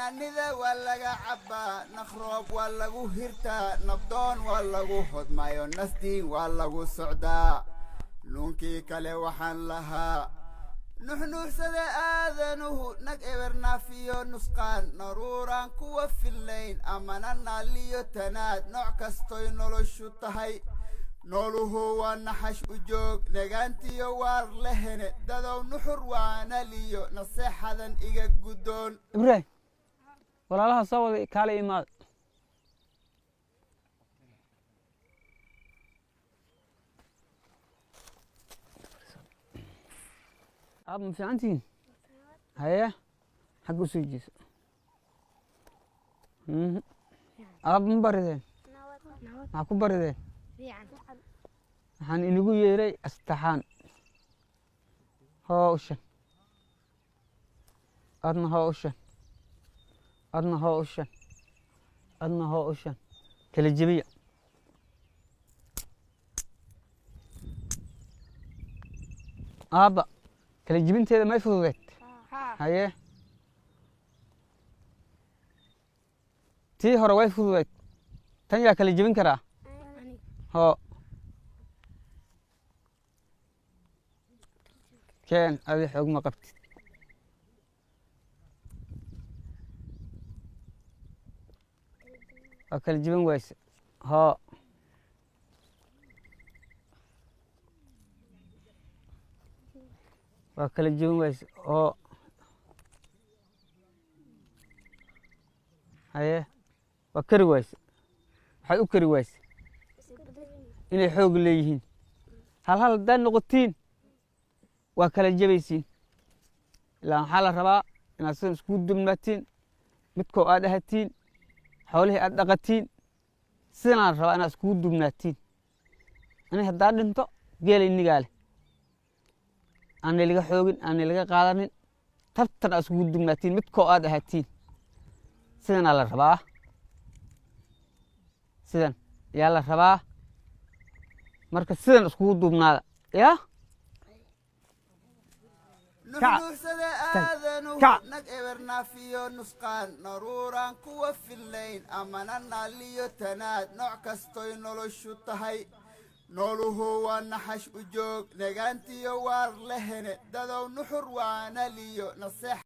Naanida waa laga cabbaa, naqroob waa lagu hirtaa, nabdoon waa lagu hodmayo, nasdiin waa lagu socdaa. Nuunkii kale waxaan lahaa nuxnuuxsada aadanuhu nag ebernaafiyo nusqaan, naruuraan kuwa fillayn amana naaliyo tanaad, nooc kastoy noloshu tahay. Nooluhu waa naxash u joog, nagaantiyo waar lehene, dadow nuxur waanaliyo naseexadan iga guddoon. Ibraahim, walaalaha soo waday, kaale imaada. Aab, ma fiicantihiin? Haye, xagga usoo jeeso. Aab, ma barideen? Maxaa ku barideen? Waxaan inigu yeeray astaxaan. Hoo ushan, adna hoo ushan, adna hoo ushan, adna hoo ushan. Kala jebiya. Aabba, kala jebinteeda may fududeed? Haye, tii hore way fududeyd, tan yaa kala jebin karaa? Hoo, keen. Adi xoog ma qabtid. Waa kala jebin wayse. Hoo, waa kala jebin wayse. Hoo, haye, waa kari wayse. Waxaad u kari wayse inay xoog leeyihiin. Hal hal haddaad noqotiin waa kala jebaysiin. Ilaa waxaa la rabaa inaad sidan iskugu dubnaatiin, midkoo aad ahatiin, xoolihii aad dhaqatiin. Sidanaa la rabaa inaad iskugu dubnaatiin. Ani haddaa dhinto, geela inigaa leh, aanay laga xoogin, aanay laga qaadanin. Tabtan aad iskugu dubnaatiin, midkoo aad ahatiin. Sidanaa la rabaa, sidan yaa la rabaa. Marka sidan iskugu duubnaada yaa. Nuxnuuxsada aadanuhu Kac. Nag ebernaafiyo nusqaan, naruuraan kuwa fillayn amana naaliyo tanaad, nooc kastoy noloshu tahay. Nooluhu waa naxash u joog, nagaantiyo waar lehene, dadow nuxur waanaliyo naseex.